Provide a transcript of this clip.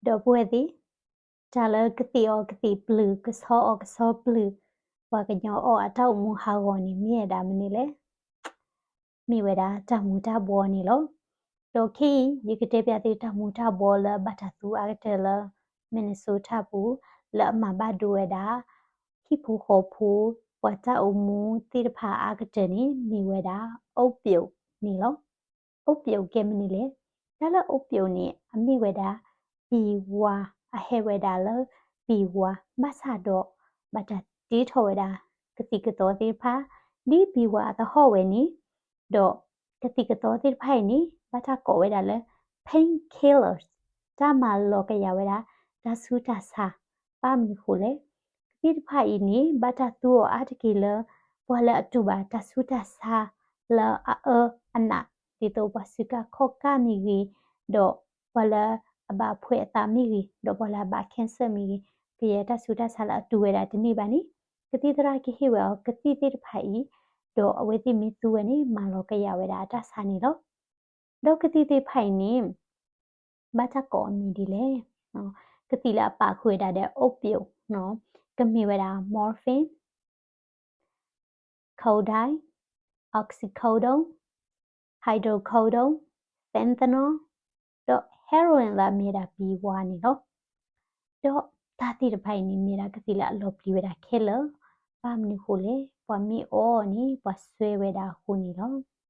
ဒီပုၢ်ဝဲၢ်သ့ၣ်, တၢ်လၢကသံၣ်အီၣ်ကသံၣ်ပျုၢ် ကဆီအီၣ်ကဆီပျုၢ် ပှၤကညီအီၣ်အတၢ်အိၣ်မူဟးဂီၤန့ၣ် မ့ၢ်ဝဲဒၣ်မနုၤလဲၣ်. မ့ၢ်ဝဲဒၣ်တၢ်မူၤတၢ်ဘှီးန့ၣ်လီၤ. ဒီးခဲအံၤ ယကတဲပျးသုတၢ်မူၤတၢ်ဘှီးလၢဘၣ်တၢ်သူအါကတၢၢ်လၢ Minnesota ပူၤ လၢအမၤဘၣ်ဒိဝဲဒၣ် ဟံၣ်ဖိဃီဖိ ပှၤတၢ်အိၣ်မူသ့ၣ်တဖၣ်အါကတၢၢ်န့ၣ် မ့ၢ်ဝဲဒၣ် opiate န့ၣ်လီၤ. opiate ကဲမနုၤလဲၣ်. တၢ်လၢ opiate န့ၣ် အမ့ၢ်ဝဲဒၣ် ဘံဝါ အဟဲဝဲဒၣ်လၢ ဘံဝါ ဘၣ်ဆၣ်ဒီး ဘၣ်တၢ်တ့ထီၣ်ဝဲဒၣ် ကသံၣ်ကသီသ့ၣ်တဖၣ် ဒ်ဘံဝါအသဟီၣ်ဝဲန့ၣ်, ဒီးကသံၣ်ကသီသ့ၣ်တဖၣ်အံၤန့ၣ် ဘၣ်တၢ်ကိးဝဲဒၣ်လၢ painkillers တၢ်မၤလီၤကယၤဝဲဒၣ် တၢ်ဆူးတၢ်ဆါ, ဘၣ်မနုၤဃိလဲၣ်. ကသံၣ်တဖၣ်အံၤန့ၣ် ဘၣ်တၢ်သူအီၤအါတက့ၢ်လၢ ပှၤလၢအတူၢ်ဘၣ်တၢ်ဆူးတၢ်ဆါလၢအအၢအနး ဒ်သိးပှၤစူးကါခီၣ်ကၢ်မ့ၢ်ဂ့ၤ, ဒီးပှၤလၢအဘၣ်ဖှဲးအသးမ့ၢ်ဂ့ၤ, ဒီးပှၤလၢအဘၣ် cancer မ့ၢ်ဂ့ၤ, ကယဲၢ်တၢ်ဆူးတၢ်ဆါလၢအတူၢ်ဝဲဒၣ်တန့ၢ်ဘၣ်န့ၣ်, ကသံၣ်သရၣ်ကဟ့ၣ်ဝဲအီၤကသံၣ်သ့ၣ်တဖၣ်အံၤ, ဒီးအဝဲသ့ၣ်မ့ၢ်သူဝဲန့ၣ် မၤလီၤကယၤဝဲဒၣ်အတၢ်ဆါန့ၣ်လီၤ. ဒီးကသံၣ်သ့ၣ်တဖၣ်အံၤန့ၣ် ဘၣ်တၢ်ကိးအမံၤဒ်လဲၣ်. ကသံၣ်လၢအပာ်ဃုာ်ဝဲဒၣ်ဒီး opiate ကမ့ၢ်ဝဲဒၣ် morphine, codeine, oxycodone, hydrocodone, fentanyl, ဒီး heroin လၢအမ့ၢ်ဝဲဒၣ် ဘံဝါ န့ၣ်လီၤ. ဒီးတၢ်သ့ၣ်တဖၣ်အံၤန့ၣ် မ့ၢ်ဒၣ်ကသံၣ်လၢအလီၤပျံၤဝဲဒၣ်ခဲလၢာ်, ဘၣ်မနုၤဃိလဲၣ်, ပှၤမ့ၢ်အီၣ်န့ၣ် ပှၤစွဲဝဲဒၣ်အဃိန့ၣ်လီၤ.